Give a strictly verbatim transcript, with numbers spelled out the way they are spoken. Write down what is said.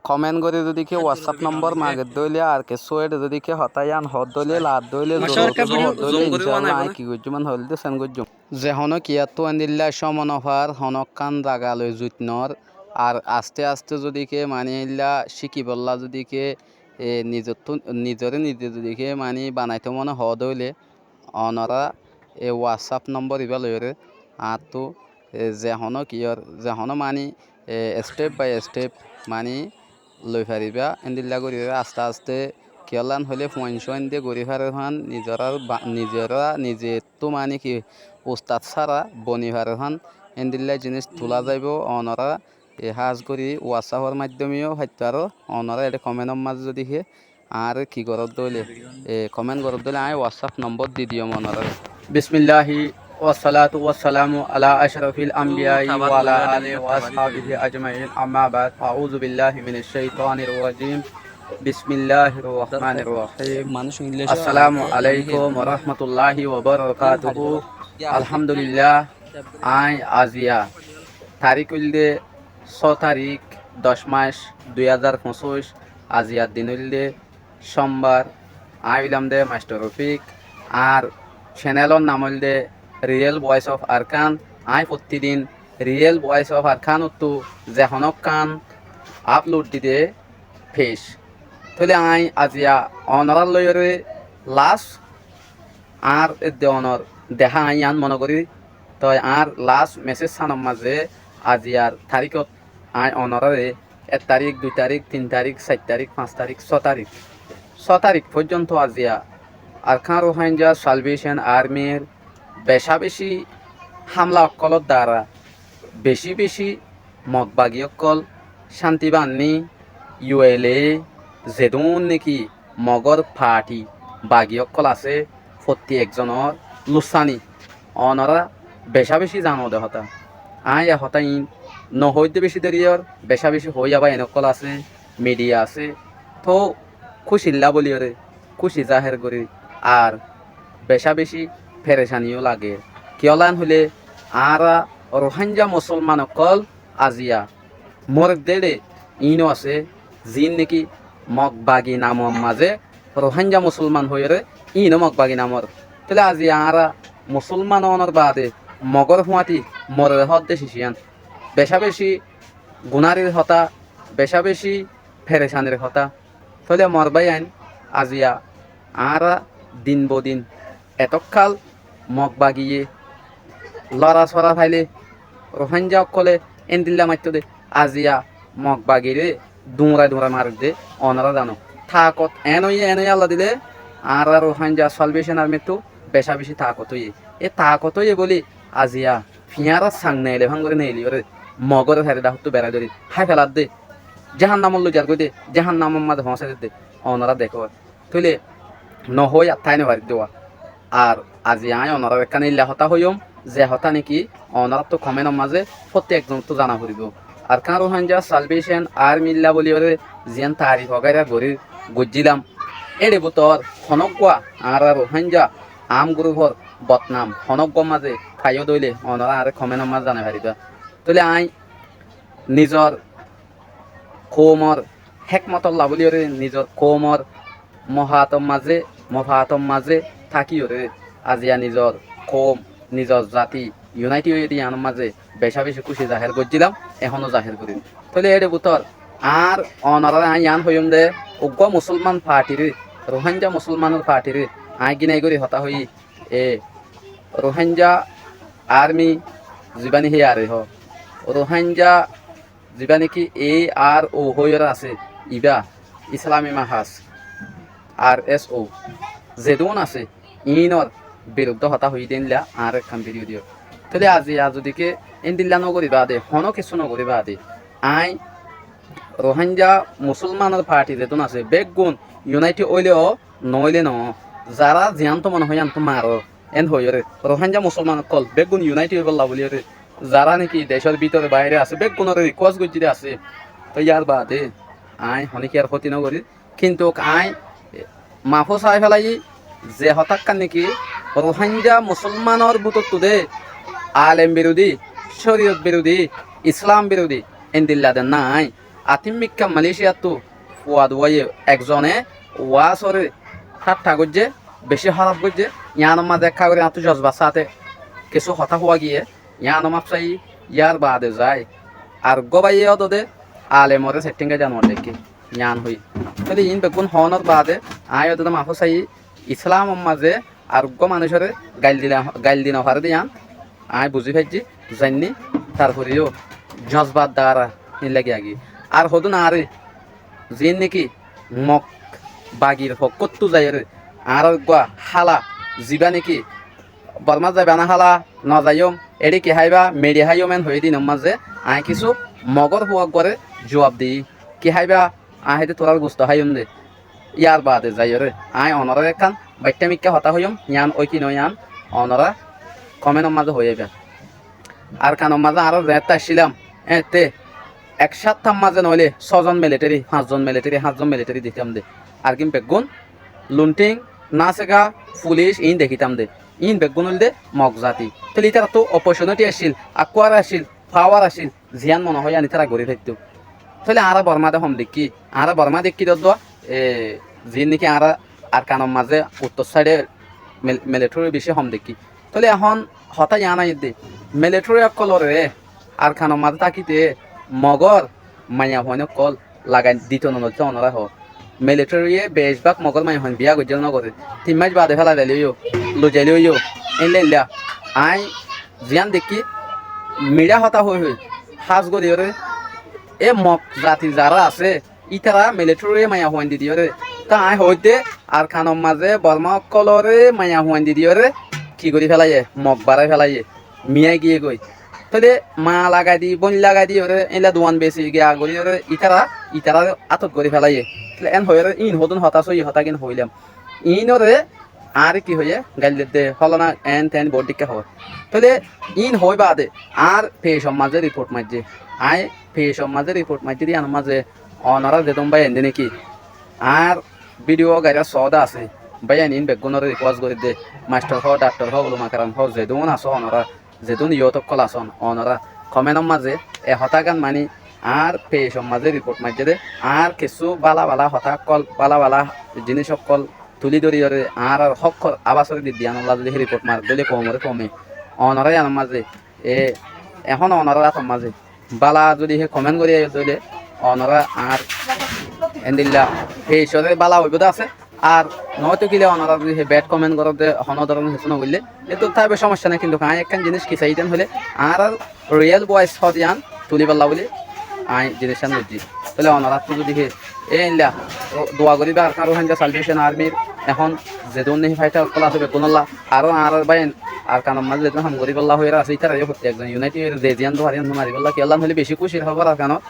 Komen gorí zodi ki WhatsApp nombor magedde óile ar kessú ére zodi ki hotá yián hoódde óile, laadde óile, zoom gorí hoódde óile, inshaAllah aññí ki goijjúm, aññí hoódde sen goijjúm. Ze honó kiyóttu endilla cómo no far, honókkan zaga loi zuit noór, ar asté asté zodi ki mani endilla cíkibolla zodi ki, e, nizottú, nizoré nize zodi ki mani banaitó mone hoódde óile, onorá e WhatsApp nombor ibá loiyóre añáttu, e, ze honó kiyór, ze honó mani, e, step by step mani loi faribá, endilla goríyóre asté asté kiyólla hoilé fuain cúain de gorí farer fán, nizorá ba-, nizorá nizettú mani ki ustad sára boni farer fán, endilla jinís tulá zaibou, onorá e hás gorí WhatsApp or maiddóme yó faittó faró, onorá eçé komenor mazé zodi ki añáre ki goródde óile, e, komen goródde óile aññí WhatsApp nombor di diyum onoráre. بسم الله والصلاة والسلام على أشرف الأنبياء وعلى آله وأصحابه أجمعين، أما بعد، أعوذ بالله من الشيطان الرجيم، بسم الله الرحمن الرحيم، السلام عليكم ورحمة الله وبركاته، الحمد لله. Aññí aziya tarík óilde só tarík, doc mac, dui házar foñsíc, aziyar din óilde cómbar, aññí óilam de Mastor Rofik, añár cenelor nam óilde Real Voice of Arakan, aññí fottí din Real Voice of Arakan ottu ze honókkan upload di de pec. Tóile aññí aziya onorár loiyóre last añár edde onor dehá aññí yián mone gorí, toi añár last message hánor mazé aziyar taríkot aññí onoráre ek tarík, dui tarík, tin tarík, sair tarík, fañs tarík, só tarík, só tarík foijjonto aziya Arakan Rohingya Salvation Armyr becá becí hámla ókkolór dara becí becí Mog bagi ókkol, cánti baáni, U L A, zedún néki Mogór pathi bagi ókkol asé, fottí ekzonor lussani. Onorá becá becí zano de hotá. Aññí e hotá iín nohoóidde becí deri ór, becá becí hoói abá en ókkol asé, midiya asé. Tóu kúcilla bóliyoré kúci záher gorí, ar becá becí ferecani yó lager. Kiyólla hoilé añára Rohingya musúlman ókkol aziya moredde éçe iínou asé, ziín néki Mog bagi namor mazé Rohingya musúlman hoiyóre iínou Mog bagi namor. Tóile aziya añára musúlman ónor baade Mogór fúañti morede hoódde ciciyán. Becá becí gunárir hotá, becá becí ferecanir hotá. Tóile mor báiyain, aziya añára din bodin etókkal Mog bagiye lora sora failé Rohingya ókkolé éndilla maittóu de, aziya Mog bagiré duñrai duñrai maredde, onorá zano. Taakot en óiye, en óiye Allah dilé, añára Rohingya Salvation Armyttú becá becí taakot óiye. E taakot óiye bóli aziya fiñára sang neele fán gorí neeliyoré Mogóre sairó dhákottú berái dóri hái feladde. Jáhannamot loi zargói de, jáhannamor mazé foóñsai didde, onorá dekór. Tóile nohoói attái nofaridde wá. Ar aziya aññí onorár ekkán éilla hotá hoiyúm, ze hotá néki onoráttu koménor mazé fottí ekzonottú zana foribóu. Arakan Rohingya Salvation Army lla bóliyoré ziyán taarif ogáira gorír goijjílam, éçe bútor honóggua añára Rohingya aám gurúfor botnam honógguar mazé faiyó de óile onorá añáre koménor mazé zanai faribá. Tóile aññí nizor koumor hékmotolla bóliyoré, nizor koumor mofaator mazé, mofaator mazé tákiyoré, aziya nizor koum, nizor zati yunáiti óiye de yíanor mazé becá becí kúci zahér goijjílam, ehóno zahér gorír. Tóile éçe bútor añár onoráre aññí yián hoiyúm de, uggúa musúlman pathiré, Rohingya musúlmanor pathiré aññí gínai gorí hotá hoiyí, e Rohingya Army zibá néki ar e hoó, Rohingya zibá néki A R O hoiyóre asé, ibá Islami Mahaz, R S O, zedún asé, iínor biruddé hotá hoiyí de éndilla añáre ekkán bidiyó diyó. Tóile aziya zodi ke éndilla nogorí baade, honó kessú nogorí baade, aññí Rohingya musúlmanor pathi zedún asé, beggún yunáiti óile ó, noóile noó, zará ziyántu mone hoó yíantu maró, en hoiyóre, Rohingya musúlman ókkol beggún yunáiti óibolla bóliyoré, zará néki decór bítore baáire asé, beggúnoré rikúes goijjí de asé. Tói yárbaade aññí honíkiyar hóti nogorír, kintu aññí mafó saái félaiyí, ze hotákkan néki Rohingya musúlmanor bútottu de alem birudí, córiyot birudí, Islam birudí, endilla de nái. Atímmikká Maléciyattú fua duwáiye ekzone uwásoré thátta goijjé, bicí hóraf goijjé, yiánor mazé ekká gorí añáttu jozbar sáte kissú hotá huá giyé, yiáno maf saiyí, yárbaade zai. Ar eggúa báiye ódode alemoré setthínga januar deikké, yián hoiyí. Tóile iín beggún hoónor baade aññí ódode mafó saiyí, Islámor mazé ar eggúa manúicoré gail dile, gail di nofaré dé yián aññí buzí faijjí, zainní, tarfore yó jozbar daara híin lagi agi. Ar hodún añáre ziín néki Mog bagir fokkóttu zaiyóre añárar eggúa hála zibá néki Bormát zaiba ná hála, nozaiyúm, eçé ki háiba, meçi háiyum, en hoiyé dinor mazé aññí kissú Mogór fua eggúare juab diyí. Ki háiba? Aññí hoóidde tuáñrar gusto háiyum dé. Yárbaade zaiyóre aññí onoráre ekkán baiththámikká hotá hoiyúm, yián ói ki noó yián onorá koménor mazé hoói aibá. Arkanor mazé añára zeéñtte accílam, éeñtte ek cáttar mazé noóile sózon milithéri, fañszon milithéri, háñtzon milithéri dítám dé. Argín beggún lunthíng, nácega, fulic iín dekítám dé. Iín beggún óilde Mog zati. Tóile ítarattú opportunity accíl, akkuwar accíl, pawar accíl, ziyán mone hoó yián ítara gorí faittó. Tóile añára Bormá de hom deikkí, añára Bormá deikkí de uddúa, e, ziín néki añára Arkanor mazé uttor sáide mil-, milithéri bicí hom deikkí. Tóile ehón hotá yián aiyédde, milithéri ókkolóre Arkanor mazé tákite Mogór maiyafuain ókkol lagai dito no noitó onorá hoó. Milithériye becbák Mogór maiyafuain biyá goijjé no goré. Tin máic baade félai zailé óiyo, loi zailé óiyo, éilla éilla. Aññí ziyán deikkí, miçá hotá hoói hoói, hás goríyoré, é Mog zati zará asé, ítara milithéri maiyafuain di diyóre. Tá aññí hoóidde Arkanor mazé Bormá ókkolóre maiyafuain di diyóre ki gorí félaiyé? Mog barái félaiyé. Miyá giyé goi. Tóile maa lagai di, bóin lagai diyóre, éilla duan besi giya goríyoré, ítara, ítarar átot gorí félaiyé. Tóile en hoiyóre, iín hodún hotá sóiyi hotágin hoóilam. Iínoré añáre ki hoiyé, gail dedde, fólana, en ten, boóut dhíkka hoó. Tóile iín hoói baade añár peicor mazé riport maijjé. Aññí peicor mazé riport maijjé de yíanor mazé onorá zedún báiyain de néki añár bídiyo gairá soóda asé, báiyain iín beggúnoré rikúes gorídde, maisthor hoó, dhakthor hoó, uluma keram hoó, zedún asó onorá, zedún yót ókkol asón onorá, koménor mazé e hotágan maní añár peicor mazé riport maijjé de, añár kissú bála bála hotá ókkol, bála bála jiníc ókkol tulí dóriyoré añárar hókkor abásoré didde yíanolla zodi hé riport mare dóile koumoré koume onorá yíanor mazé, e, ehón onorár átor mazé bála zodi hé komén gorí aiyó dóile onorá añár endilla peicoré bála óibo de asé. Ar noóito kile onorá zodi hé bed komén goródde honó dóron hessú nogoillé, éttu táibo cómocca nái, kintu aññí ekkán jiníc ki saiyí dé hoilé añárar riyel bois hoó de yían tulíbolla bóli aññí jiníccán goijjí. Tóile onoráttu zodi hé éilla dua goríba Arkan Rohingya Salvation Armyr, ehón zedún néki fáithar ókkol asé beggúnolla, aró añárar báiyain Arkanor mazé zedún ham goríbolla hoiyóre asé, ítararé fottí ekzon unite óiyore ze ziyán dóre yían maribólla, kiyólla hoilé bicí kúcir hóbor Arkanot